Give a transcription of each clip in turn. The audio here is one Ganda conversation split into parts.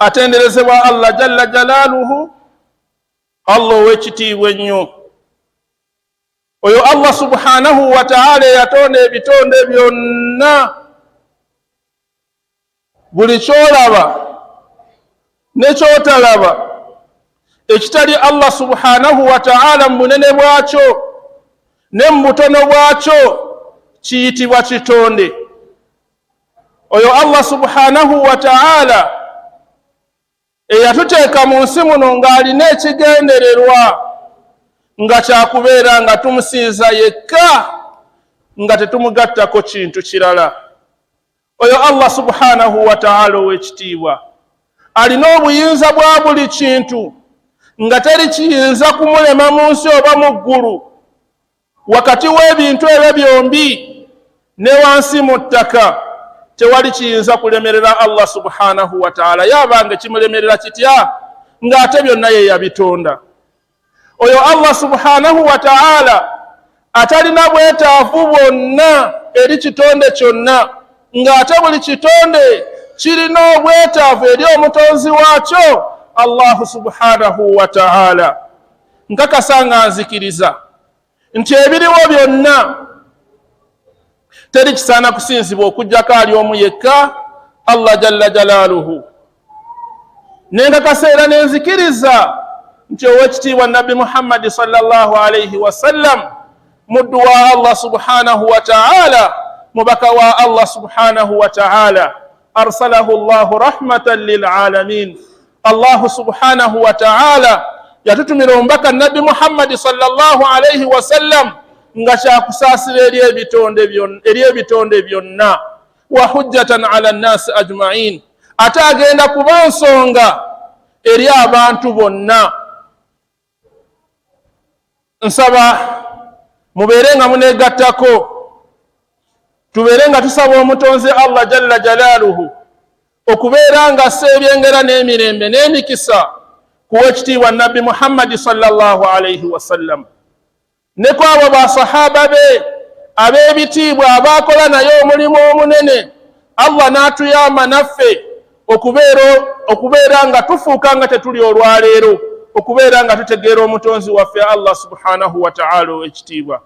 Atenderezebwa Allah jalla jalaaluhu, Allah ow'ekitiibwa ennyo. Oyo Allah subhanahu wa ta'ala eyatonda ebitonde byonna, buli kyolaba ne kyotalaba ekitali Allah subhanahu wa ta'ala, mu bunene bwakyo ne mu butono bwakyo kiyitibwa kitonde. Oyo Allah subhanahu wa ta'ala eyatuteeka mu nsi muno ng'alina ekigendererwa nga kyakubeera nga tumusinza yekka nga tetumugattako kintu kirala. Oyo Allah subhanahu wa ta'ala ow'ekitiibwa alina obuyinza bwa buli kintu, nga teri kiyinza kumulema mu nsi oba mu ggulu, wakati w'ebintu ebyo byombi ne wansi mu ttaka tewali kiyinza kulemerera Allah subhanahu wa ta'ala. Yabange kimulemerera kitya ng'ate byonna ye yabitonda? Oyo Allah subhanahu wa ta'ala atalina bwetaavu bwonna eri kitonde kyonna, ng'ate buli kitonde kirina obwetaavu eri omutonzi waakyo Allahu subhanahu wa ta'ala. Nkakasa nga nzikiriza nti ebiriwo byonna teri kisaana kusinzibwa okuggyako ali omu yekka, Allah jalla jalaaluhu. Nenkakasa era nenzikiriza nti owekitiibwa Nabbi Muhammadi sallallahu alaihi wasallam muddu wa Allah subhanahu wa ta'ala, mubaka wa Allah subhanahu wa ta'ala, arsalahu llahu rahmatan lilalamin. Allahu subhanahu wa ta'ala yatutumira omubaka Nabbi Muhammadi sallallahu alaihi wasallam nga kyakusaasira eri ebitonde byonna, wa hujjatan ala nnasi ajmain, ate agenda kuba nsonga eri abantu bonna. Nsaba mubeere nga muneegattako, tubeere nga tusaba omutonzi Allah jalla jalaaluhu okubeera nga assa ebyengera n'emirembe n'emikisa kuwa ekitiibwa Nabbi Muhammadi sallallahu alaihi wasallam ne ku abo basahaba be ab'ebitiibwa abaakola naye omulimu omunene, Allah n'atuyamba naffe okubeera nga tufuuka nga tetuli olwaleero, okubeera nga tutegeera omutonzi waffe Allah subhanahu wa ta'ala ow'ekitiibwa.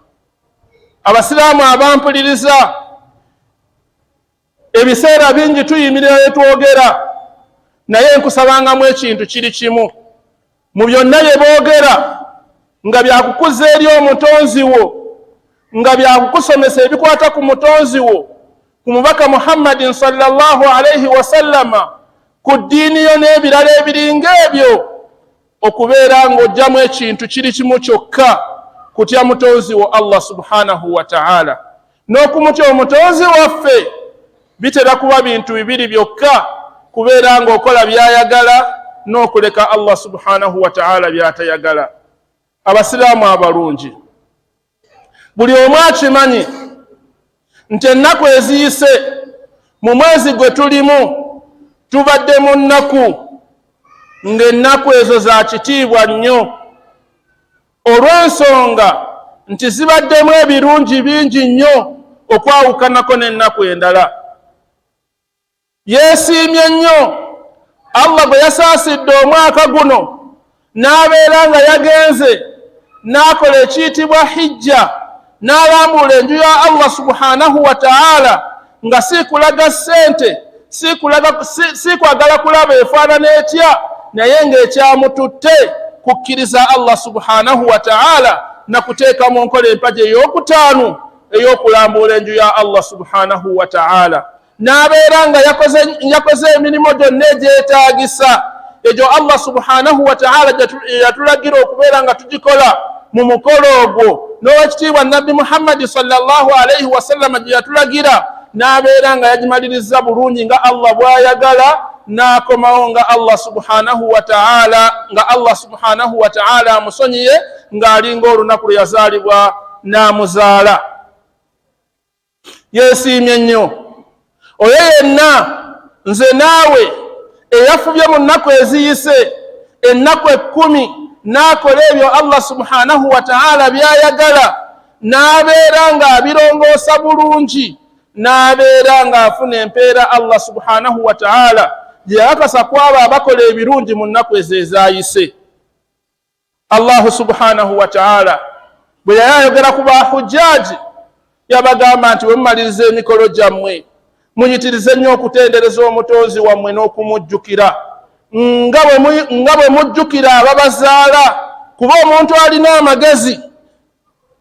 Abasiraamu abampuliriza, ebiseera bingi tuyimirira ne twogera, naye nkusabangamu ekintu kiri kimu mu byonna bye boogera nga byakukuza eri omutonzi wo, nga byakukusomesa ebikwata ku mutonzi wo, ku mubaka Muhammadin sallallahu alaihi wasallama, ku ddiini yo n'ebirala ebiringa ebyo, okubeera ng'ojjamu ekintu kiri kimu kyokka: kutya mutonzi wo Allah subhanahu wa ta'ala. N'okumutya omutonzi waffe bitera kuba bintu bibiri byokka: kubeera ng'okola by'ayagala n'okuleka Allah subhanahu wa ta'ala by'atayagala. Abasiraamu abalungi, buli omu akimanyi nti ennaku eziyise mu mwezi gwe tulimu tubadde mu nnaku, ng'ennaku ezo za kitiibwa nnyo olw'ensonga nti zibaddemu ebirungi bingi nnyo okwawukanako n'ennaku endala. Yeesiimye nnyo Allah gwe yasaasidde omwaka guno n'abeera nga yagenze n'akola ekiyitibwa hijja, n'alambuula enju ya Allah subhanahu wa ta'ala, nga si kulaga ssente, si kwagala kulaba efaanana etya, naye ng'ekyamututte kukkiriza Allah subhanahu wa ta'ala na kuteeka mu nkola empagi ey'okutaano ey'okulambuula enju ya Allah subhanahu wa ta'ala, n'abeera nga yakoze emirimu gyonna egyetaagisa egyo Allah subhanahu wa ta'ala yatulagira okubeera nga tugikola mu mukolo ogwo, n'owekitiibwa Nabbi Muhammadi sallallahu alaihi wasallama gye yatulagira, n'abeera nga yagimaliriza bulungi nga Allah bw'ayagala, n'akomawo nga Allah subhanahu wa ta'ala nga Allah subhanahu wa ta'ala amusonyiye, ng'alinga olunaku lwe yazaalibwa n'amuzaala. Yeesiimye nnyo oyo yenna, nze naawe, eyafubye mu nnaku eziyise, ennaku 10, n'akola ebyo Allah subhanahu wa ta'ala by'ayagala, n'abeera ng'abirongoosa bulungi, n'abeera ng'afuna empeera Allah subhanahu wa ta'ala gye yakakasa ku abo abakola ebirungi mu nnaku ezo ezaayise. Allahu subhanahu wa taala bwe yali ayogera ku bahujjaaji yabagamba nti bwe mumaliriza emikolo gyammwe muyitirize nnyo okutendereza omutonzi wammwe n'okumujjukira nga bwe mujjukira ababazaala, kuba omuntu alina amagezi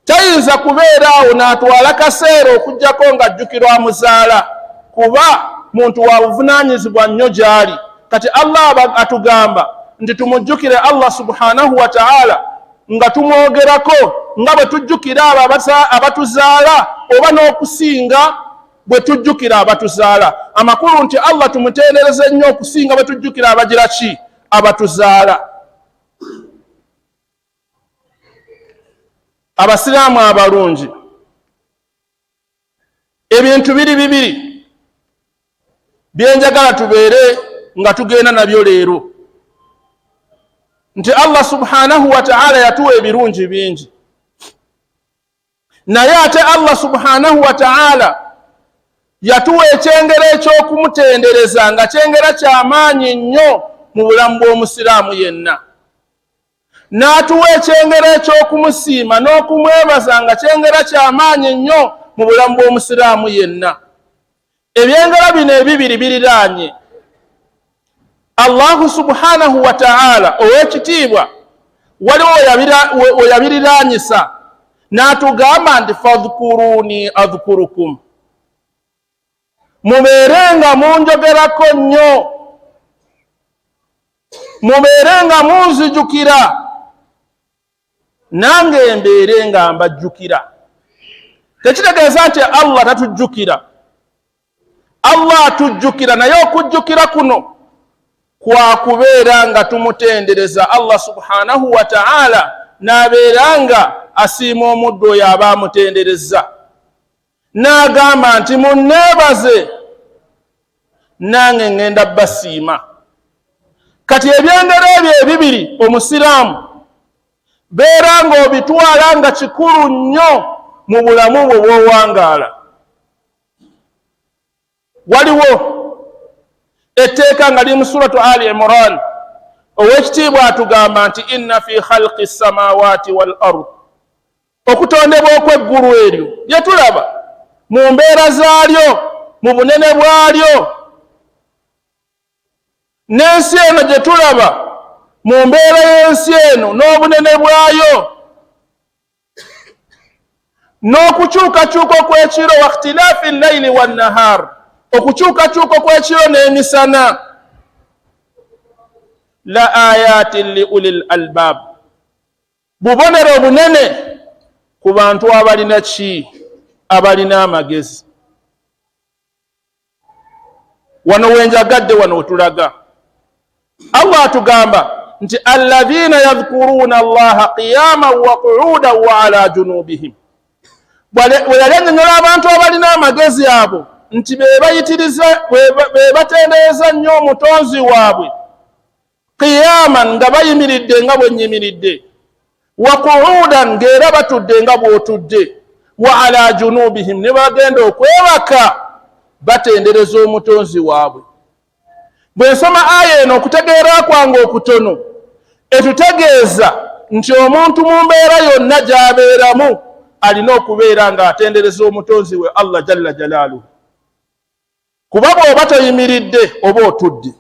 tayinza kubeera awo n'atwala kaseera okuggyako ng'ajjukirwa amuzaala, kuba muntu wa buvunaanyizibwa nnyo gy'ali. Kati Allah atugamba nti tumujjukire Allah subhanahu wa ta'ala nga tumwogerako nga bwe tujjukira abo abatuzaala oba n'okusinga bwe tujjukira abatuzaala. Amakulu nti Allah tumutendereze nnyo okusinga bwe tujjukira abagira ki abatuzaala. Abasiraamu abalungi, ebintu biri bibiri byenjagala tubeere nga tugenda nabyo leero, nti Allah subhanahu wa ta'ala yatuwa ebirungi bingi, naye ate Allah subhanahu wa ta'ala yatuwa ekyengera eky'okumutendereza nga kyengera kyamaanyi nnyo mu bulamu bw'omusiraamu yenna, n'atuwa ekyengera eky'okumusiima n'okumwebaza nga kyengera kyamaanyi nnyo mu bulamu bw'omusiraamu yenna. Ebyengera bino ebibiri biriraanye Allahu subhanahu wa ta'ala ow'ekitiibwa, waliwo weyabiriraanyisa n'atugamba nti fadhkuruni adhkurukum, mubeere nga munjogerako nnyo, mubeere nga munzijukira, nange mbeere nga mbajjukira. Tekitegeeza nti Allah tatujjukira, Allah atujjukira, naye okujjukira kuno kwa kubeera nga tumutendereza Allah subhanahu wa ta'ala, n'abeera nga asiima omuddu oyo aba amutenderezza, n'agamba nti munneebaze nange ŋŋenda basiima. Kati ebyengera ebyo ebibiri omusiraamu beera ng'obitwala nga kikulu nnyo mu bulamu bwo bw'owangaala. Waliwo etteeka nga liri mu suratu Ali Imran, ow'ekitiibwa atugamba nti inna fi khalqi samawati wal ard, okutondebwa okw'eggulu eryo lye tulaba mu mbeera zaalyo, mu bunene bwalyo, n'ensi eno gye tulaba mu mbeera y'ensi eno n'obunene bwayo, n'okukyukakyuka okw'ekiro, wakhtilaafi llaili wannahar, okukyukakyuka okw'ekiro n'emisana, la ayatin li ulil albab, bubonero bunene ku bantu abalina ki, abalina amagezi. Wano wenjagadde, wano wetulaga Allah atugamba nti alladhina yadhkuruna Allaha qiyaman wa qu'udan wa ala junubihim. Bwe yali annyonnyola abantu abalina amagezi abo nti be bayitiriza, be batendereza nnyo omutonzi waabwe, qiyaman, nga bayimiridde nga bwe nnyimiridde, wa qu'udan, ng'era batudde nga bw'otudde, wa ala junubihim, ne bagenda okwebaka batendereza omutonzi waabwe. Bwe nsoma aya eno, okutegeera kwange okutono etutegeeza nti omuntu mu mbeera yonna gy'abeeramu alina okubeera ng'atendereza omutonzi we Allah jalla jalaaluhu, kuba bw'oba toyimiridde oba otudde,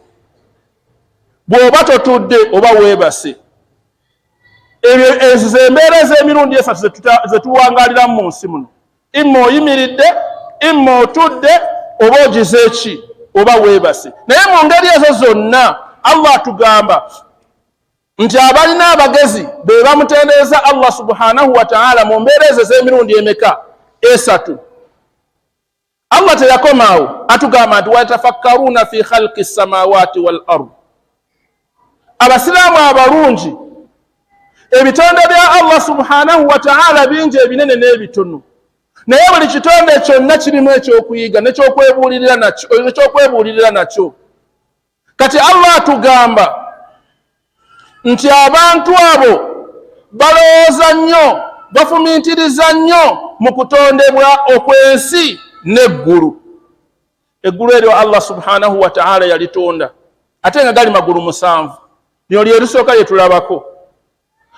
bw'oba totudde oba weebase. Ebyo ezo zembeera ez'emirundi esatu zetuwangaaliramu mu nsi muno, imma oyimiridde, imma otudde, oba ogize ki, oba weebase. Naye mu ngeri ezo zonna Allah atugamba nti abalina abagezi be bamutendereza Allah subhanahu wa ta'ala mu mbeera ezo ez'emirundi emeka? Esatu. Allah teyakoma awo, atugamba nti wayatafakkaruna fi khalqi samawati wal ard. Abasiraamu abalungi, ebitonde bya Allah subhanahu wa ta'ala bingi ebinene n'ebitono, naye buli kitonde kyonna kirimu ekyokuyiga nekyokwebuulirira nakyo. Kati Allah atugamba nti abantu abo balowooza nnyo, bafumintiriza nnyo mu kutondebwa okw'ensi n'eggulu. Eggulu eryo Allah subhanahu wa ta'ala yalitonda. Ate nga gali magulu 7. Lino lye lisooka lye tulabako.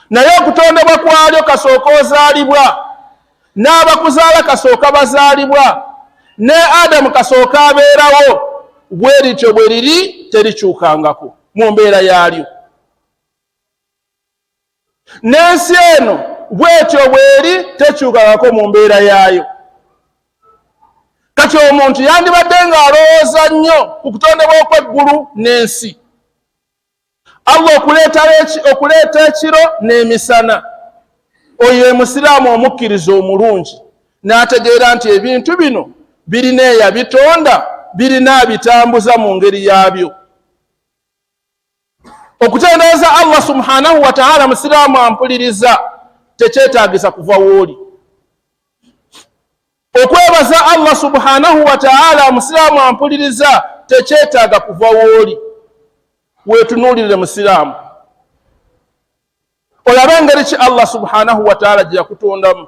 Naye okutondebwa kwalyo kasooka ozaalibwa, n'abakuzaala kasooka bazaalibwa, ne Adamu kasooka abeerawo. Bwe lityo bwe liri, terikyukangako mu mbeera yaalyo. N'ensi eno bwetyo bweri, tekyukangako mu mbeera yaayo. Kati omuntu yandibadde ng'alowooza nnyo ku kutondebwa okw'eggulu n'ensi. Allah okuleeta ekiro n'emisana. Oyo ye musiraamu omukkiriza omulungi, n'ategeera nti ebintu bino birina eyabitonda, birina abitambuza mu ngeri yaabyo. Okutendereza Allah subhanahu wa ta'ala, musiraamu ampuliriza, tekyetaagisa kuva w'oli. Okwebaza Allah subhanahu wa ta'ala, musiraamu ampuliriza, tekyetaaga kuva w'oli. Weetunuulirire musiraamu, olabe engeri ki Allah subhanahu wa ta'ala gye yakutondamu.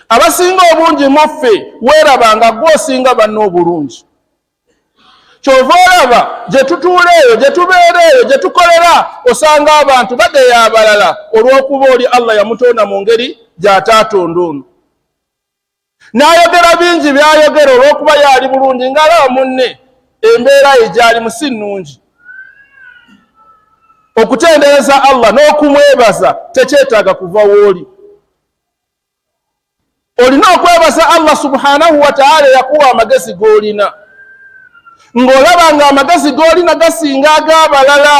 Abasinga obungi muffe weeraba nga gwe osinga banna obulungi. Kyova olaba gye tutuula eyo, gye tubeera eyo, gye tukolera, osanga abantu bageya abalala olw'okuba oli Allah yamutonda mu ngeri gy'ataatonda ono. N'ayogera bingi by'ayogera olw'okuba yaali bulungi, ng'alaba munne embeera ye gy'alimu si nnungi. Okutendereza Allah n'okumwebaza tekyetaaga kuva w'oli. Olina okwebaza Allah subhanahu wa ta'ala eyakuwa amagezi g'olina, ng'olaba ng'amagezi g'olina gasinga ag'abalala,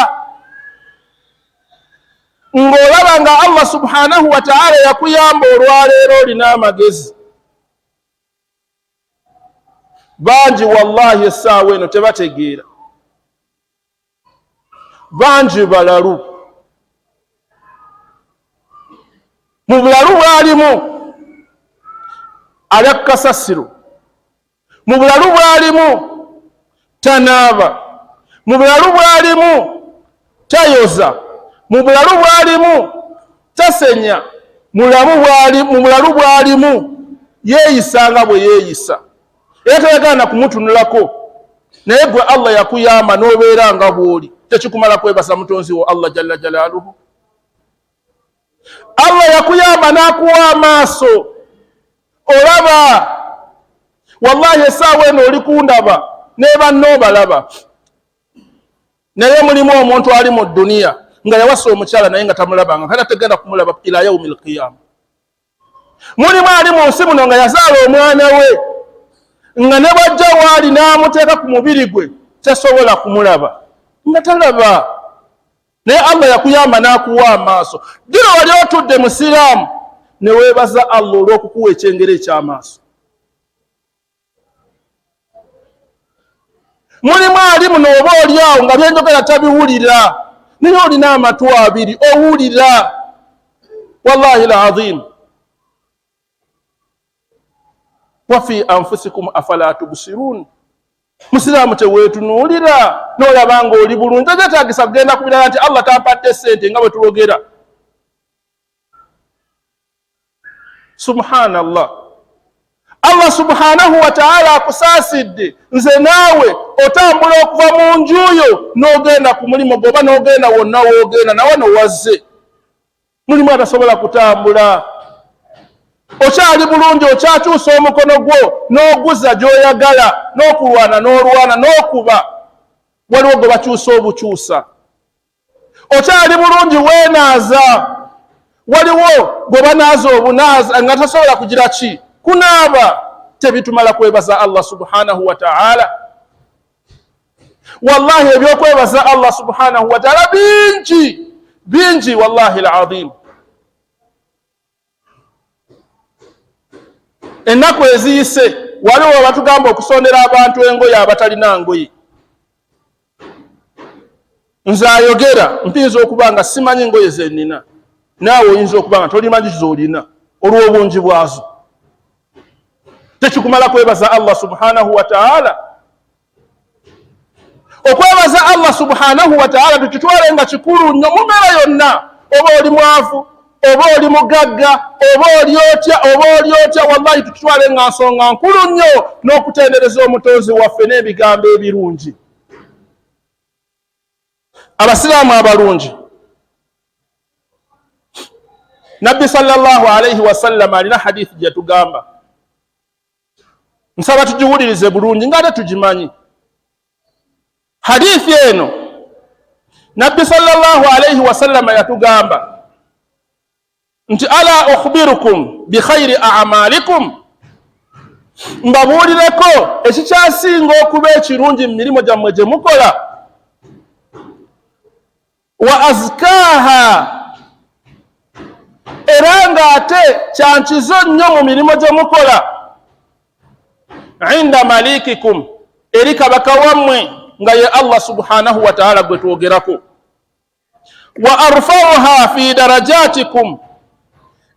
ng'olaba nga Allah subhanahu wa ta'ala yakuyamba olwaleero olina amagezi. Bangi wallahi essaawa eno tebategeera, bangi balalu. Mu bulalu bwalimu alya kasasiro, mu bulalu bwalimu tanaaba, mu bulalu bwalimu tayoza, mu bulalu bwalimu tasenya, mu bulalu bwalimu yeeyisa nga bwe yeeyisa, era tayagala na kumutunulako. Naye gwe Allah yakuyamba n'obeera nga bw'oli, tekikumala kwebaza mutonzi wo Allah jalla jalaaluhu? Allah yakuyamba n'akuwa amaaso, olaba. Wallahi essaawa eno oli kundaba ne banno obalaba, naye mulimu omuntu ali mu dduniya nga yawasa omukyala naye nga tamulabanga, kale tegenda kumulaba ila yaumi lqiyama. Mulimu ali mu nsi muno nga yazaala omwana we, nga ne bwajja waali n'amuteeka ku mubiri gwe tasobola kumulaba, nga talaba. Naye Allah yakuyamba n'akuwa amaaso. Dino wali otudde musiraamu ne weebaza Allah olw'okukuwa ekyengera eky'amaaso? Mulimu ali muno oba oli awo nga byenjogera tabiwulira, naye olina amatu abiri owulira. Wallahi lazim, wa fi anfusikum afala tubsirun. Musiraamu teweetunuulira n'olaba ng'oli bulungi? Tekyetaagisa kugenda ku birala nti Allah tampadde ssente nga bwe tulogera. Subhanallah, Allah subhanahu wa ta'ala akusaasidde nze naawe, otambula okuva mu njuyo n'ogenda ku mulimu gwoba n'ogenda wonna woogenda, nawe nowazze. Mulimu atasobola kutambula. Okyali bulungi, okyakyusa omukono gwo n'oguza gy'oyagala, n'okulwana n'olwana n'okuba, waliwo gwe bakyusa obukyusa. Okyali bulungi, weenaaza, waliwo gwe banaaza obunaaza nga tasobola kugira ki kunaaba. Tebitumala kwebaza Allah subhanahu wa ta'ala? Wallahi ebyokwebaza Allah subhanahu wa ta'ala bingi bingi, wallahi alazim. Ennaku eziyise waliwo batugamba okusondera abantu engoye abatalina ngoye. Nze ayogera mpinza okuba nga simanyi ngoye zenina, naawe oyinza okuba nga tolimanyi z'olina olw'obungi bwazo. Tekikumala kwebaza Allah subhanahu wa ta'ala? Okwebaza Allah subhanahu wa ta'ala tukitwale nga kikulu nnyo mu mbeera yonna, oba oli mwavu, oba oli mugagga, oba oli otya, oba oli otya, wallahi tukitwale nga nsonga nkulu nnyo, n'okutendereza omutonzi waffe n'ebigambo ebirungi. Abasiraamu abalungi, Nabbi sallallahu alaihi wasallam alina hadithi gyetugamba, nsaba tugiwulirize bulungi nga ate tugimanyi. Hadithi eno Nabbi sallallahu alaihi wasallama yatugamba nti ala ukhbirukum bikhairi amalikum, mbabuulireko ekikyasinga okuba ekirungi mu mirimu gyammwe gye mukola, wa azkaha, era ng'ate kyankizo nnyo mu mirimu gye mukola, inda malikikum, eri kabaka wammwe nga ye Allah subhanahu wataala gwe twogerako, wa arfauha fi darajatikum,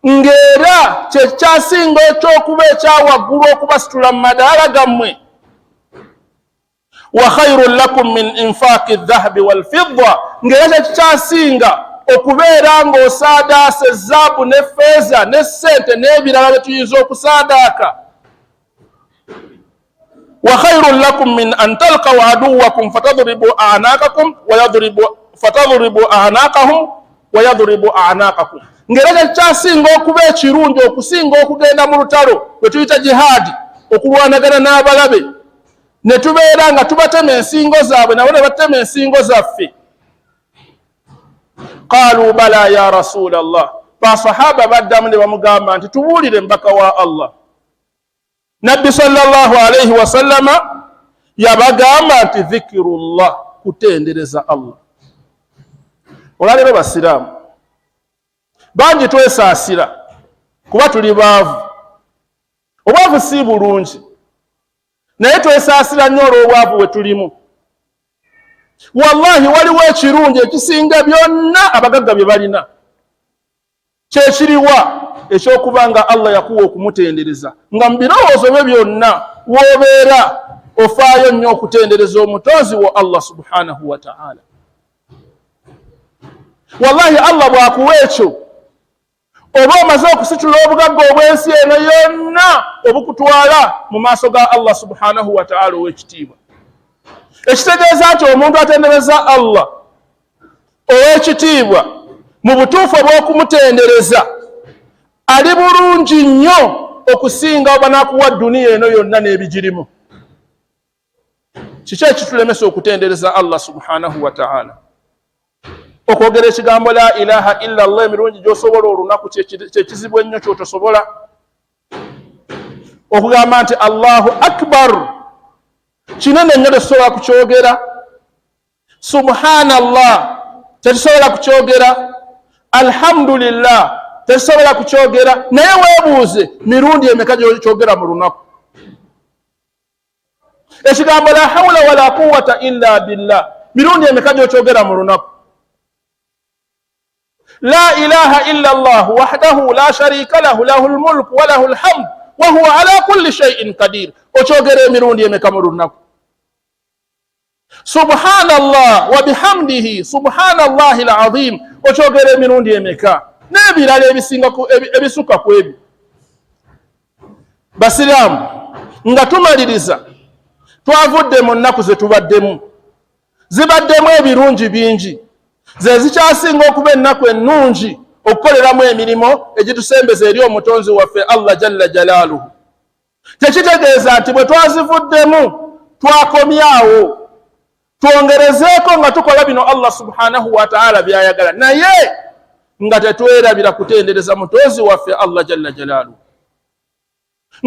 ng'era kyekyasinga ekyokuba ekyawaggulu okubasitula mu madaala gammwe, wa khairun lakum min infaqi dhahabi walfidda, ng'era kyekikyasinga okubeera ng'osaadaasa ezaabu ne feeza ne ssente n'ebirala bye tuyinza okusaadaaka, wa khairun lakum min an talqaw aduwakum fatadribu anakakum wayadribu fatadribu anakahum wayadribu anakakum, ng'era kyekikyasinga okuba ekirungi okusinga okugenda mu lutalo lwe tuyita jihaadi, okulwanagana n'abalabe ne tubeera nga tubatema ensingo zaabwe nabo ne batema ensingo zaffe. Qaalu bala ya rasula llah, basahaba baddamu ne bamugamba nti tubuulire mbaka wa Allah. Nabbi sallallahu alaihi wasallama yabagamba nti dhikirullah, kutendereza Allah. Olwaleero basiraamu bangi twesaasira kuba tuli baavu, obwavu si bulungi, naye twesaasira nnyo olw'obwavu bwe tulimu. Wallahi waliwo ekirungi ekisinga byonna abagagga bye balina, kyekiriwa? Ekyokuba nga Allah yakuwa okumutendereza, nga mu birowoozo bye byonna w'obeera ofaayo nnyo okutendereza omutonzi wo Allah subhanahu wa ta'ala. Wallahi Allah bw'akuwa ekyo oba omaze okusitula obugagga obw'ensi eno yonna obukutwala mu maaso ga Allah subhanahu wa ta'ala ow'ekitiibwa. Ekitegeeza nti omuntu atendereza Allah ow'ekitiibwa mu butuufu obw'okumutendereza ali bulungi nnyo okusinga oba n'akuwa duniya eno yonna n'ebigirimu. Kiki ekitulemesa okutendereza Allah subhanahu wa ta'ala? Okwogera ekigambo la ilaha illa Allah emirundi gy'osobola olunaku kyekizibu ennyo kyotosobola. Okugamba nti Allahu akbar kinene nnyo tetusobola kukyogera. Subhanallah tetusobola kukyogera. Alhamdulillah tetusobola kukyogera. Naye weebuuze mirundi emeka gyokyogera mu lunaku. Ekigambo la hawula wala quwata illa billah mirundi emeka gyokyogera mu lunaku. La ilaha illa llah wahdahu la sharika lahu lahu lmulku walahu lhamd wahuwa ala kulli shaiin qadir, okyogera emirundi emeka mu lunaku. Subhanallah wa bihamdihi subhanallahi lazim, okyogera emirundi emeka, n'ebirala ebisinga ebisukka ku ebyo. Basiraamu, nga tumaliriza, twavudde mu nnaku ze tubaddemu, zibaddemu ebirungi bingi, ze zikyasinga okuba ennaku ennungi okukoleramu emirimu egitusembeza eri omutonzi waffe Allah jalla jalaaluhu. Tekitegeeza nti bwe twazivuddemu twakomyawo, twongerezeeko nga tukola bino Allah subhanahu wataala byayagala, naye nga tetwerabira kutendereza mutonzi waffe Allah jalla jalaaluhu,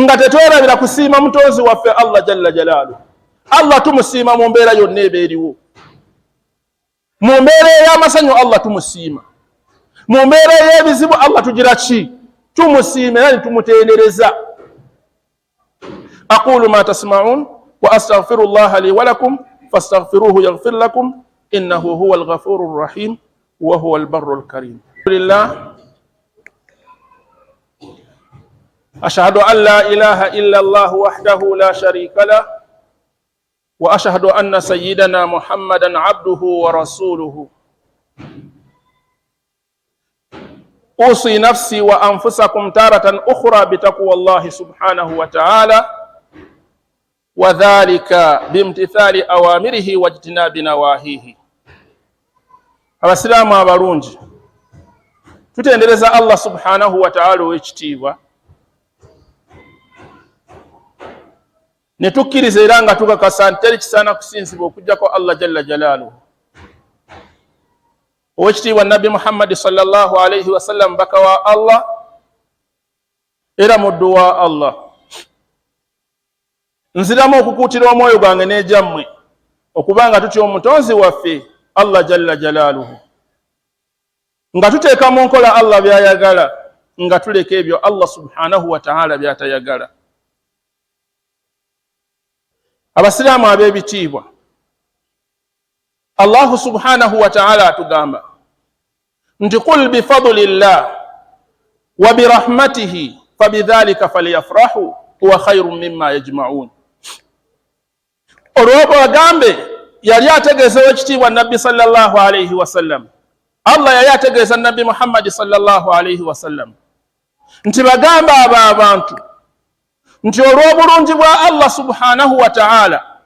nga tetwerabira kusiima mutonzi waffe Allah jalla jalaaluhu. Allah tumusiima mu mbeera yonna eba eriwo. Mu mbeera ey'amasanyu Allah tumusiima, mu mbeera ey'ebizibu Allah tugira ki? Tumusiima era nitumutendereza. Aqulu ma tasmaun wa astaghfiru llaha li walakum fastaghfiruhu yaghfir lakum innahu huwa alghafuru rrahim wa huwa albarru alkarim. Alhamdulillah, ashhadu an la ilaha illa Allah wahdahu la sharika lah wa ashhadu anna sayyidana Muhammadan abduhu wa rasuluhu. Usi nafsi wa anfusakum taratan ukhra bitaqwa Allahi subhanahu wa ta'ala wa dhalika bimtithali awamirihi wajtinabi nawahihi. Abasiraamu abalungi, tutendereza Allah subhanahu wa ta'ala ow'ekitiibwa, ne tukkiriza era nga tukakasa nti teri kisaana kusinzibwa okuggyako Allah jalla jalaaluhu. Ow'ekitiibwa Nabbi Muhammadi sallallahu alaihi wasallam mubaka wa Allah era muddu wa Allah. Nziramu okukuutira omwoyo gwange n'egyammwe okuba nga tutya omutonzi waffe Allah jalla jalaaluhu, nga tuteeka mu nkola Allah by'ayagala, nga tuleka ebyo Allah subhanahu wa ta'ala by'atayagala. Abasiraamu ab'ebitiibwa, Allahu subhanahu wa ta'ala atugamba nti qul bifadlillah wa birahmatihi fabidhalika falyafrahu huwa khairun mimma yajma'un. Olw'obo agambe yali ategeeza owekitiibwa Nabbi sallallahu alaihi wasallam, Allah yali ategeeza Nabbi Muhammadi sallallahu alaihi wasallam nti bagamba abo abantu nti olw'obulungi bwa Allah subhanahu wa ta'ala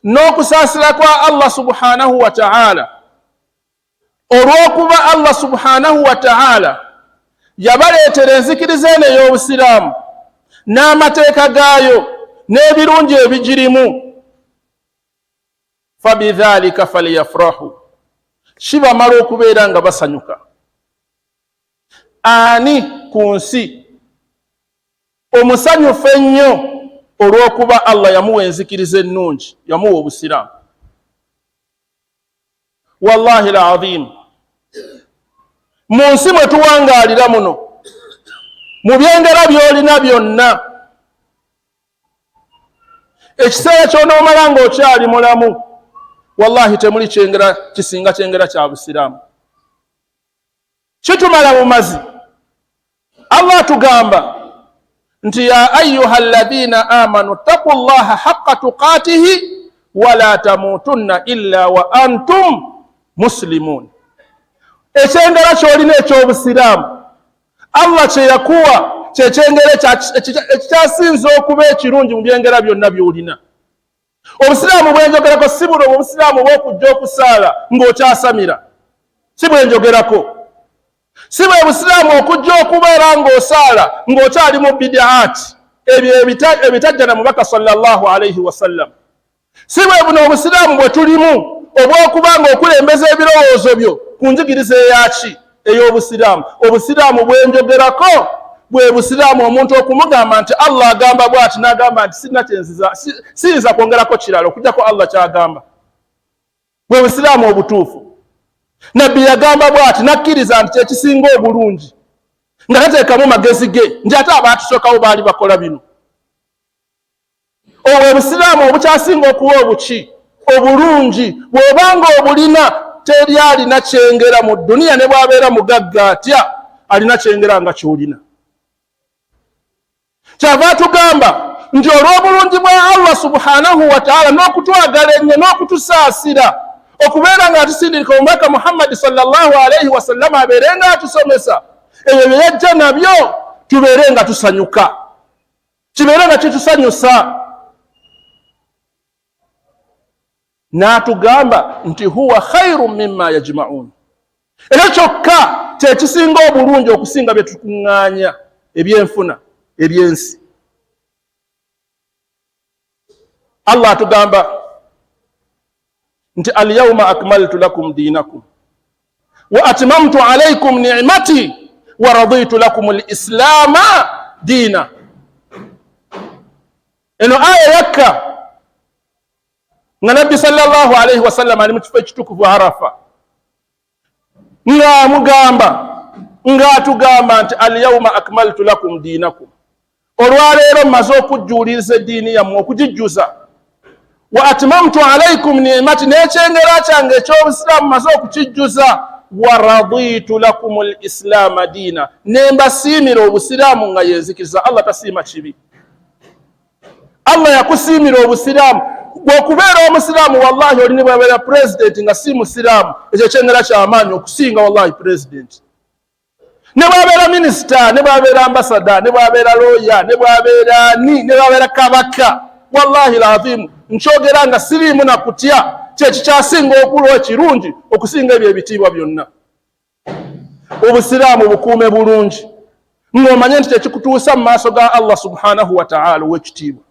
n'okusaasira kwa Allah subhanahu wa ta'ala, olw'okuba Allah subhanahu wa ta'ala yabaleetera enzikiriza eno ey'obusiraamu n'amateeka gaayo n'ebirungi ebigirimu, fabidhalika falyafrahu, kibamala okubeera nga basanyuka. Ani ku nsi omusanyufu ennyo olw'okuba Allah yamuwa enzikiriza ennungi, yamuwa obusiraamu? Wallahi lazim, mu nsi mwe tuwangaalira muno, mu byengera by'olina byonna, ekiseera ky'onoomala ng'okyali mulamu, wallahi temuli kyengera kisinga kyengera kya busiraamu. Kitumala bumazi. Allah atugamba nti ya ayuha alladhina amanu ttaqu llaha haqa tuqatihi wala tamutunna illa wa antum muslimun. Ekyengera kyolina eky'obusiraamu Allah kyeyakuwa kyekyengera ekikyasinza okuba ekirungi mu byengera byonna byolina. Obusiraamu bwenjogerako si buno obusiraamu bw'okujja okusaala ng'okyasamira, si bwenjogerako. Si bwe busiraamu okujja okubeera ng'osaala ng'okyali mu bidaati, ebyo ebitajja na mubaka sallallahu alaihi wasallam. Si bwe buno obusiraamu bwe tulimu obw'okuba ng'okulembeza ebirowoozo byo ku njigiriza eyaki ey'obusiraamu. Obusiraamu bwenjogerako bwe busiraamu omuntu okumugamba nti Allah agamba bw'ati, n'agamba nti sirina kyenziza, siyinza kwongerako kirala okujjako Allah ky'agamba. Bwe busiraamu obutuufu. Nabbi yagamba bw'ati n'akkiriza nti kyekisinga obulungi, nga tateekamu magezi ge nti ate abaatusookawo baali bakola bino. Obwo obusiraamu obukyasinga okuba obuki obulungi, bw'obanga obulina, teri alina kyengera mu duniya, ne bw'abeera mugagga atya, alina kyengera nga ky'olina. Kyava atugamba nti olw'obulungi bwa Allah subhanahu wa ta'ala n'okutwagala ennyo n'okutusaasira okubeera nga atusindika omubaka Muhammadi sallallahu alaihi wasallama abeere nga atusomesa ebyo bye yajja nabyo, tubeere nga tusanyuka, kibeere nga kitusanyusa. N'atugamba nti huwa khairu mimma yajmaun, era kyokka kyekisinga obulungi okusinga bye tukuŋŋaanya ebyenfuna ebyensi. Allah atugamba nti alyauma akmaltu lakum dinakum wa atmamtu alaikum nimati wa raditu lakum lislama diina. Eno aya yakka nga Nabbi sallallahu alaihi wasallam ali mu kifo ekitukuvu Arafa, ng'amugamba, ng'atugamba nti alyauma akmaltu lakum diinakum, olwaleero mmaze okujjuuliriza eddiini yammwe, okugijjuza, wa atmamtu alaikum nimati, n'ekyengera kyange eky'obusiraamu mmaze okukijjuza, wa raditu lakum lislaama diina, ne mbasiimira obusiraamu nga yenzikiriza. Allah tasiima kibi. Allah yakusiimira obusiraamu bw'okubeera omusiraamu. Wallahi oli ne bwabeera pulezidenti nga si musiraamu, ekyo ekyengera kyamaanyi okusinga wallahi pulezidenti, ne bwabeera minisita, ne bwabeera ambasada, ne bwabeera looya, ne bwabeera ani, ne bwabeera kabaka. Wallahi lazimu, nkyogera nga siriimu na kutya. Kyekikyasinga okulwa ekirungi okusinga ebyo ebitiibwa byonna. Obusiraamu bukuume bulungi ng'omanye nti kyekikutuusa mu maaso ga Allah subhanahu wataala ow'ekitiibwa,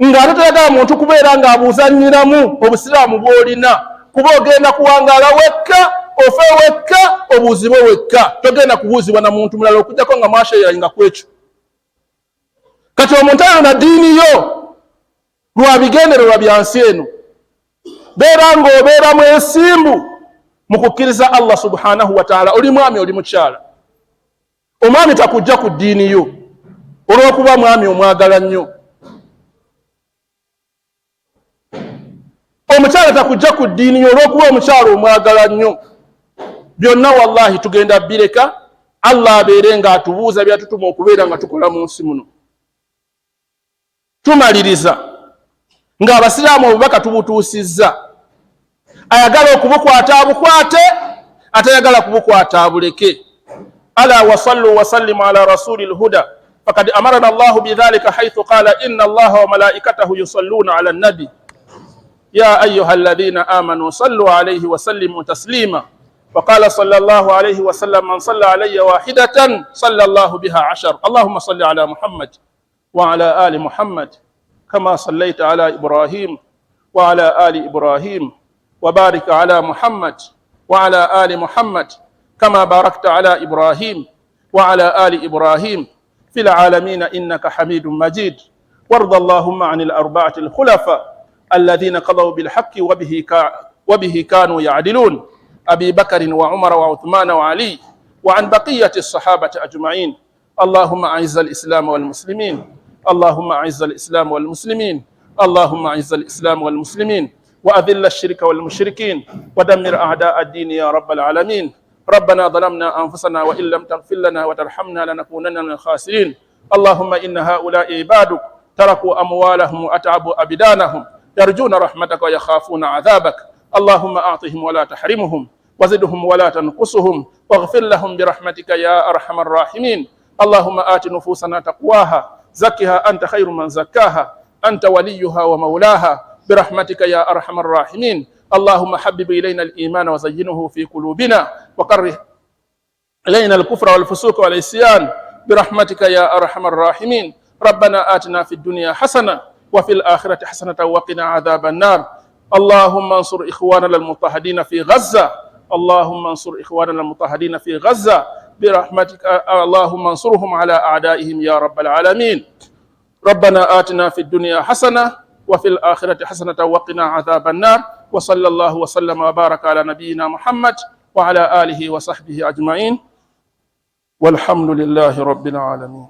ng'ate toyagala muntu kubeera ng'abuuzannyiramu obusiraamu bw'olina, kuba ogenda kuwangaala wekka, ofe wekka, obuuzibwe wekka, togenda kubuuzibwa na muntu mulala okujjako nga mwasheyainga ku ekyo. Kati omuntu ayo na ddiini yo lwa bigendererwa bya nsi eno, beera ng'obeera mwesimbu mu kukkiriza Allah subhanahu wataala. Oli mwami, oli mukyala, omwami takujja ku ddiini yo olw'okuba mwami omwagala nnyo, omukyala takujja ku ddiini yo olw'okuba omukyala omwagala nnyo. Byonna wallahi tugenda bireka, Allah abeere ng'atubuuza byatutuma okubeera nga tukola mu nsi muno. Tumaliriza ng'abasiraamu obubaka tubutuusizza, ayagala okubukwata abukwate, atayagala kubukwata abuleke. Ala wasallu wasallimu ala rasuli lhuda fakad amarana Allahu bidhalika haithu qala inna Allaha wa malaikatahu yusalluna ala nabi ya ayuha alladhina amanu sallu alayhi wasallimu taslima. وقال صلى الله عليه وسلم من صلى علي واحدة صلى الله بها 10. اللهم صل على محمد وعلى آل محمد كما صليت على إبراهيم وعلى آل إبراهيم، وبارك على محمد وعلى آل محمد كما باركت على إبراهيم وعلى آل إبراهيم في العالمين إنك حميد مجيد. وارض اللهم عن الأربعة الخلفاء الذين قضوا بالحق وبه كانوا يعدلون، أبي بكر وعمر وعثمان وعلي، وعن بقية الصحابة أجمعين. اللهم أعز الإسلام والمسلمين، اللهم أعز الإسلام والمسلمين، اللهم أعز الإسلام والمسلمين، وأذل الشرك والمشركين، ودمر أعداء الدين يا رب العالمين. ربنا ظلمنا أنفسنا وإن لم تغفر لنا وترحمنا لنكونن من الخاسرين. اللهم إن هؤلاء عبادك تركوا أموالهم وأتعبوا أبدانهم يرجون رحمتك ويخافون عذابك. اللهم أعطهم ولا تحرمهم، وزدهم ولا تنقصهم، واغفر لهم برحمتك يا أرحم الراحمين. اللهم آت نفوسنا تقواها، زكها أنت خير من زكاها، أنت وليها ومولاها، برحمتك يا أرحم الراحمين. اللهم حبب إلينا الإيمان وزينه في قلوبنا، وكره إلينا الكفر والفسوق والعصيان، برحمتك يا أرحم الراحمين. ربنا آتنا في الدنيا حسنة وفي الآخرة حسنة وقنا عذاب النار. اللهم انصر إخواننا المضطهدين في غزة، اللهم انصر إخواننا المضطهدين في غزة برحمتك، اللهم انصرهم على أعدائهم يا رب العالمين. ربنا آتنا في الدنيا حسنة وفي الآخرة حسنة وقنا عذاب النار. وصلى الله وسلم وبارك على نبينا محمد وعلى آله وصحبه أجمعين، والحمد لله رب العالمين.